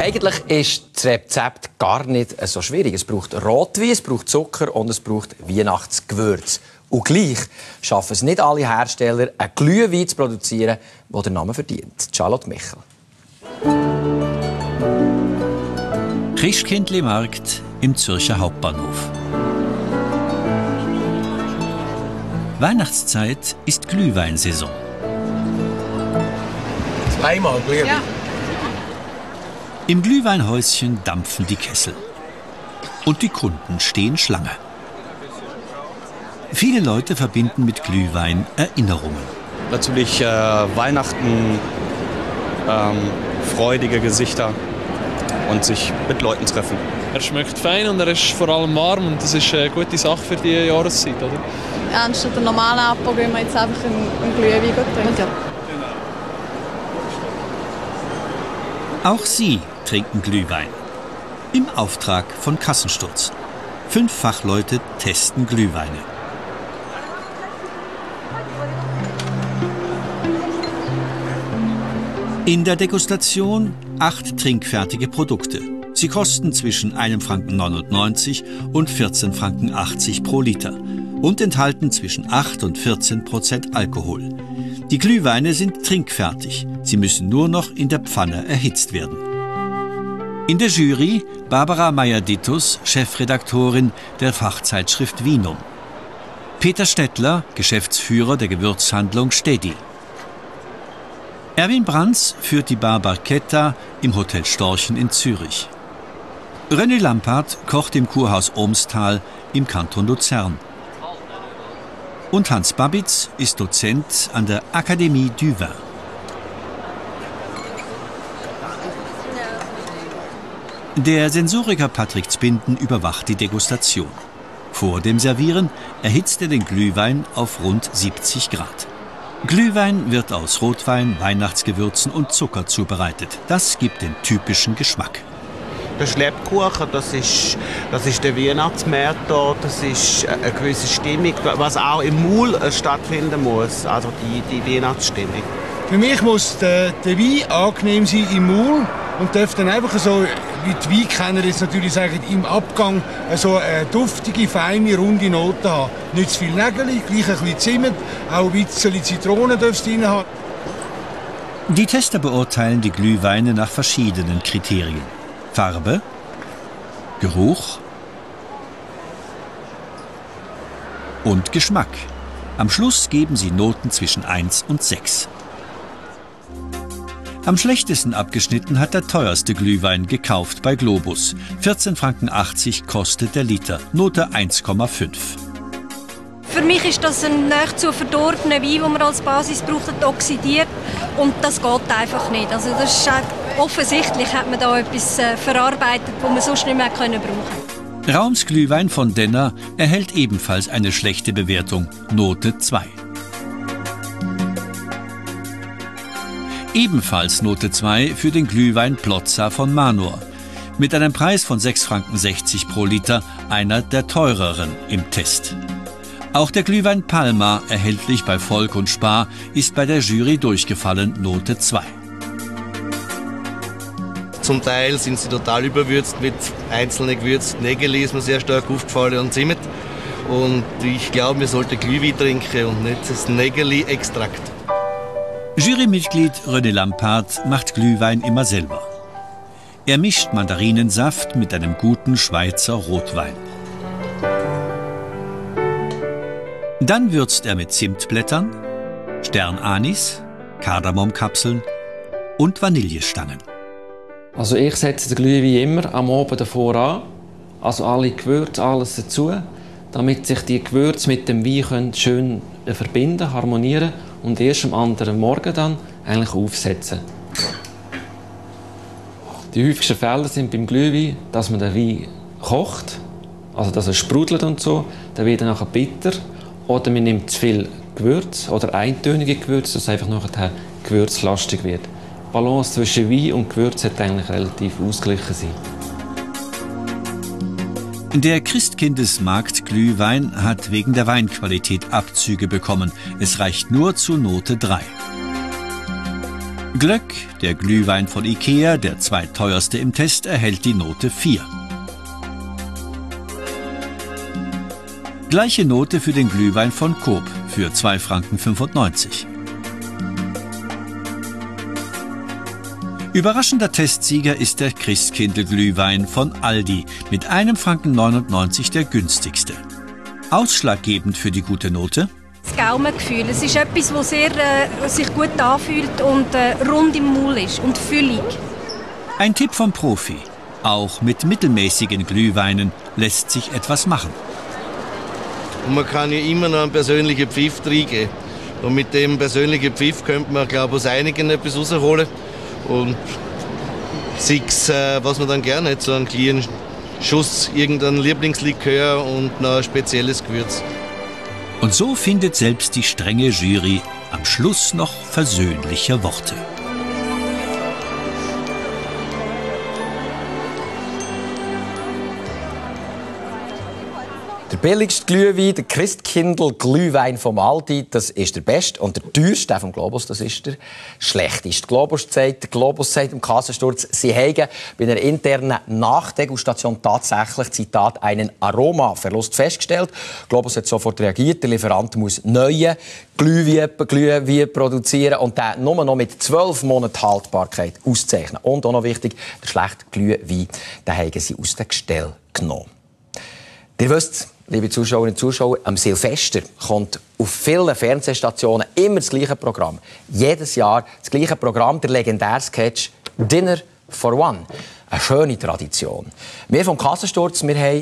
Eigentlich ist das Rezept gar nicht so schwierig. Es braucht Rotwein, es braucht Zucker und es braucht Weihnachtsgewürz. Und gleich schaffen es nicht alle Hersteller, einen Glühwein zu produzieren, der den Namen verdient. Charlotte Michel. Christkindlmarkt im Zürcher Hauptbahnhof. Weihnachtszeit ist Glühweinsaison. Zweimal Glühwein? Ja. Im Glühweinhäuschen dampfen die Kessel. Und die Kunden stehen Schlange. Viele Leute verbinden mit Glühwein Erinnerungen. Natürlich Weihnachten, freudige Gesichter und sich mit Leuten treffen. Er schmeckt fein und er ist vor allem warm und das ist eine gute Sache für die Jahreszeit, oder? Anstatt der normalen Apo gehen wir jetzt einfach einen Glühwein trinken. Ja. Auch sie trinken Glühwein. Im Auftrag von Kassensturz. 5 Fachleute testen Glühweine. In der Degustation 8 trinkfertige Produkte. Sie kosten zwischen 1,99 Franken und 14,80 Franken pro Liter und enthalten zwischen 8 und 14% Alkohol. Die Glühweine sind trinkfertig. Sie müssen nur noch in der Pfanne erhitzt werden. In der Jury Barbara Meyer-Dittus, Chefredaktorin der Fachzeitschrift Vinum. Peter Stettler, Geschäftsführer der Gewürzhandlung Stedi. Erwin Brands führt die Bar Barchetta im Hotel Storchen in Zürich. René Lampard kocht im Kurhaus Ohmstal im Kanton Luzern. Und Hans Babitz ist Dozent an der Akademie du Vin. Der Sensoriker Patrick Zbinden überwacht die Degustation. Vor dem Servieren erhitzt er den Glühwein auf rund 70 Grad. Glühwein wird aus Rotwein, Weihnachtsgewürzen und Zucker zubereitet. Das gibt den typischen Geschmack. Der Schleppkuchen, das ist der Weihnachtsmarkt hier, das ist eine gewisse Stimmung, was auch im Maul stattfinden muss, also die Weihnachtsstimmung. Für mich muss der Wein angenehm sein im Maul und darf dann einfach so, wie die Weinkenner jetzt natürlich sagen, im Abgang so eine duftige, feine, runde Note haben. Nicht zu viel Nägel, gleich ein bisschen Zimt, auch ein bisschen Zitrone darf es drin haben. Die Tester beurteilen die Glühweine nach verschiedenen Kriterien. Farbe, Geruch und Geschmack. Am Schluss geben sie Noten zwischen 1 und 6. Am schlechtesten abgeschnitten hat der teuerste Glühwein gekauft bei Globus. 14,80 Franken kostet der Liter, Note 1,5. Für mich ist das ein nahezu verdorbener Wein, den man als Basis braucht, oxidiert. Und das geht einfach nicht. Also das ist offensichtlich hat man da etwas verarbeitet, das man sonst nicht mehr brauchen konnte. Raums Glühwein von Denner erhält ebenfalls eine schlechte Bewertung, Note 2. Ebenfalls Note 2 für den Glühwein Plozza von Manor. Mit einem Preis von 6,60 Franken pro Liter, einer der teureren im Test. Auch der Glühwein Palma, erhältlich bei Volk und Spar, ist bei der Jury durchgefallen, Note 2. Zum Teil sind sie total überwürzt mit einzelnen Gewürzen. Nägeli ist mir sehr stark aufgefallen und Zimt. Und ich glaube, wir sollten Glühwein trinken und nicht das Nägeli-Extrakt. Jurymitglied René Lampard macht Glühwein immer selber. Er mischt Mandarinensaft mit einem guten Schweizer Rotwein. Dann würzt er mit Zimtblättern, Sternanis, Kardamomkapseln und Vanillestangen. Also ich setze den Glühwein immer am Abend davor an, also alle Gewürze, alles dazu, damit sich die Gewürze mit dem Wein schön verbinden, harmonieren und erst am anderen Morgen dann eigentlich aufsetzen. Die häufigsten Fälle sind beim Glühwein, dass man den Wein kocht, also dass er sprudelt und so, dann wird er nachher bitter. Oder man nimmt zu viel Gewürz oder eintönige Gewürze, dass es einfach nachher gewürzlastig wird. Die Balance zwischen Wein und Gewürz sollte eigentlich relativ ausgeglichen sein. Der Christkindesmarkt Glühwein hat wegen der Weinqualität Abzüge bekommen. Es reicht nur zu Note 3. Glöck, der Glühwein von Ikea, der zweitteuerste im Test, erhält die Note 4. Gleiche Note für den Glühwein von Coop für 2,95 Franken. Überraschender Testsieger ist der Christkindl-Glühwein von Aldi mit 1,99 Franken der günstigste. Ausschlaggebend für die gute Note? Das Gaumengefühl. Es ist etwas, das sich gut anfühlt und rund im Maul ist und füllig. Ein Tipp vom Profi. Auch mit mittelmäßigen Glühweinen lässt sich etwas machen. Und man kann ja immer noch einen persönlichen Pfiff reingeben. Und mit dem persönlichen Pfiff könnte man, glaube ich, aus einigen etwas rausholen. Und sei es, was man dann gerne hat, so einen kleinen Schuss, irgendein Lieblingslikör und noch ein spezielles Gewürz. Und so findet selbst die strenge Jury am Schluss noch versöhnliche Worte. Der billigste Glühwein, der Christkindl-Glühwein vom Aldi, das ist der beste. Und der teuerste, der vom Globus, das ist der schlechteste. Der Globus sagt im Kassensturz, sie haben bei einer internen Nachdegustation tatsächlich, Zitat, einen Aromaverlust festgestellt. Globus hat sofort reagiert, der Lieferant muss neue Glühwein produzieren und den nur noch mit 12 Monaten Haltbarkeit auszeichnen. Und auch noch wichtig, der schlechte Glühwein, den haben sie aus dem Gestell genommen. Ihr wisst, liebe Zuschauerinnen und Zuschauer, am Silvester kommt auf vielen Fernsehstationen immer das gleiche Programm. Jedes Jahr das gleiche Programm, der legendäre Sketch «Dinner for One». Eine schöne Tradition. Wir vom Kassensturz, wir haben